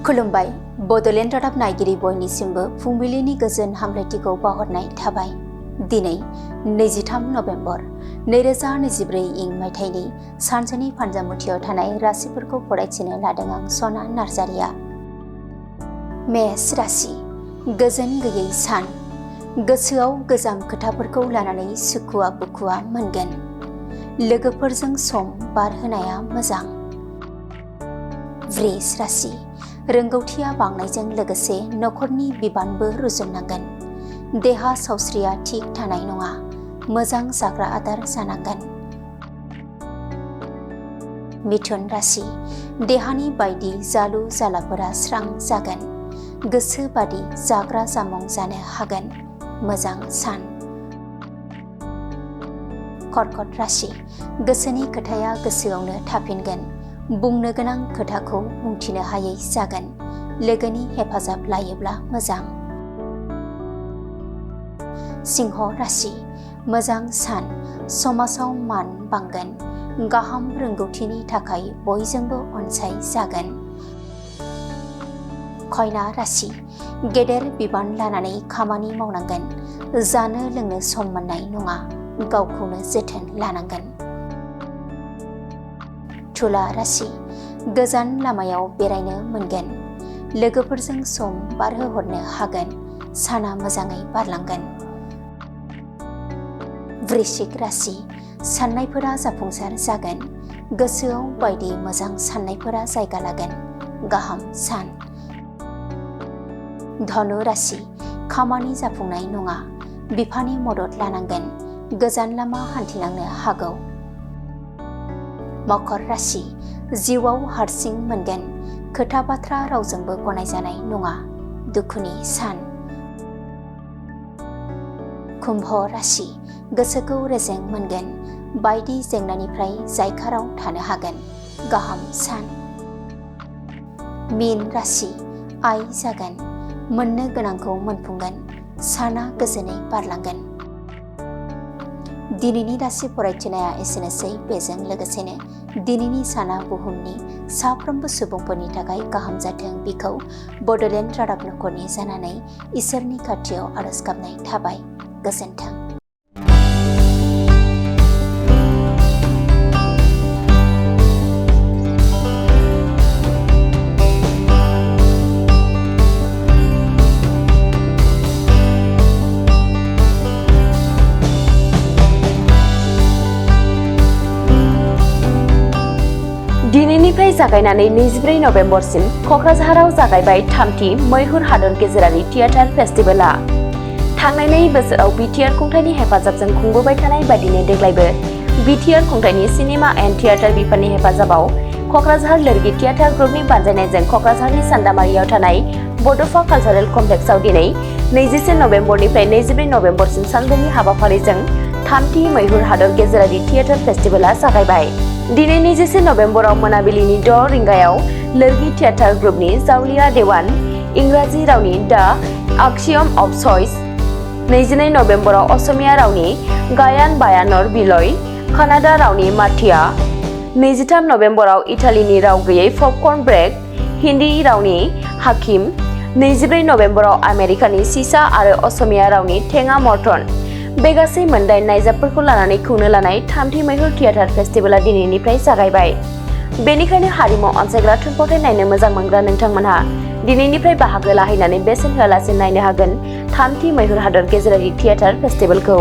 खुलुमबाय बडलेण्ड रादाब नायगिरि बयनिसिमबो फुंबिलिनि गोजोन हामलायथिखौ बावहरनाय थाबाय। दिनै 23 नभेम्बर 2024 इं मायथाइनि सानसेनि फानजामुथियाव थानाय राशिफोरखौ फरायथिनो लादों आं सना नार्जारिया। मेष राशि गोजोन गैयै सान, गोसोआव गोजाम खोथाफोरखौ लानानै सुखुआ बुखुआ मोनगोन। लोगोफोरजों सम बारहोनाया मोजां। वृष राशि रोंगौथिया बांनायजों लोगोसे नखरनि बिबानबो रुजुननांगोन। देहा सावस्रिया थिग थानाय नङा, मोजां जाग्रा आदार जानांगोन। मिथुन राशि देहानि बायदि जालु जालाफोरा स्रां जागोन। गोसो बादि जाग्रा जामुं जानो हागोन। मोजां सान। कर्कट राशि गोसोनि खोथाया गोसोआवनो थाफिनगोन। बुंनो गोनां खोथाखौ बुंथिनो हायै जागोन। लोगोनि हेफाजाब लायोब्ला मोजां। सिंह राशि मोजां सान, समाजाव मान बांगोन। गाहाम रोंगौथिनि थाखाय बयजोंबो अनसाय जागोन। कन्या राशि गेदेर बिबान लानानै खामानि मावनांगोन। जानो लोंनो सम मोननाय नङा, गावखौनो जोथोन लानांगोन। तुला राशि गोजान लामायाव बेरायनो मोनगोन। लोगोफोरजों सम बारहोहरनो हागोन। साना मोजाङै बारलांगोन। वृश्चिक राशि साननायफोरा जाफुंसार जागोन। गोसोआव बायदि मोजां साननायफोरा जायगा लागोन। गाहाम सान। धनु राशि खामानि जाफुंनाय नङा, बिफानि मदद लानांगोन। गोजान लामा हान्थिलांनो हागौ। मकर राशि जिउआव हारसिं मोनगोन। खोथा बाथ्रा रावजोंबो गनायजानाय नङा। दुखुनि सान। कुम्भ राशि गोसोखौ रेजें मोनगोन। बायदि जेंनानिफ्राय जायखाराव थानो हागोन। गाहाम सान। मीन राशि आय जागोन। मोननो गोनांखौ मोनफुंगोन। साना गोजोनै बारलांगोन। दिनैनि राशि फरायथिनाया एसेनोसै। बेजों लोगोसेनो दिनैनि साना बुहुमनि साफ्रोमबो सुबुंफोरनि थाखाय गाहाम जाथों बिखौ बडलेण्ड रादाब नखरनि जानानै इसोरनि खाथियाव आरज गाबनाय थाबाय। गोजोन्थों। दिनैनिफ्राय जागायनानै 24 नभेम्बरसिम क'क्राझाराव जागायबाय थामथि मैहुर हादर गेजेरारि थियेटार फेस्टिभेलआ। थांनाय बोसोराव बिटिआर खुंथायनि हेफाजाबजों खुंबोबाय थानाय बायदिनो देग्लायबो बिटिआर खुंथायनि सिनेमा एन्ड थियेटार बिफाननि हेफाजाबाव क'क्राझार लोरगि थियेटार ग्रुपनि बानजायनायजों क'क्राझारनि सान्दामारियाव थानाय बड'फा कालचारेल कमप्लेक्सआव दिनै 21 नभेम्बरनिफ्राय 24 नभेम्बरसिम सानब्रैनि हाबाफारिजों थामथि मैहुर हादर गेजेरारि थियेटार फेस्टिभेलआ जागायबाय। दिनै 21 नभेम्बराव मोनाबिलिनि 6 रिंगायाव लोरगि थियेटार ग्रुपनि जावलिया देवान, इंराजि रावनि द आक्सियम अफ चइस, 22 नभेम्बराव असमिया रावनि गायान बायानर बिलय, कानाडा रावनि माथिया, 23 नभेम्बराव इटालीनि राव गैयै पपकर्न ब्रेक, हिन्दी रावनि हाकिम, 24 नभेम्बराव आमेरिकानि सिसा आरो असमिया रावनि थेङा मर्टन। बे गासै मोनदाइन नायजाबफोरखौ लानानै खुंनो लानाय थामथि मैहुर थियेटार फेस्टिभेलआ दिनैनिफ्राय जागायबाय। बेनिखायनो हारिमु अनसायग्रा थुनफावथाय नायनो मोजां मोनग्रा नोंथांमोनहा दिनैनिफ्राय बाहागो लाहैनानै बेसेन होआलासे नायनो हागोन थामथि मैहुर हादर गेजेरारि थियेटार फेस्टिभेलखौ।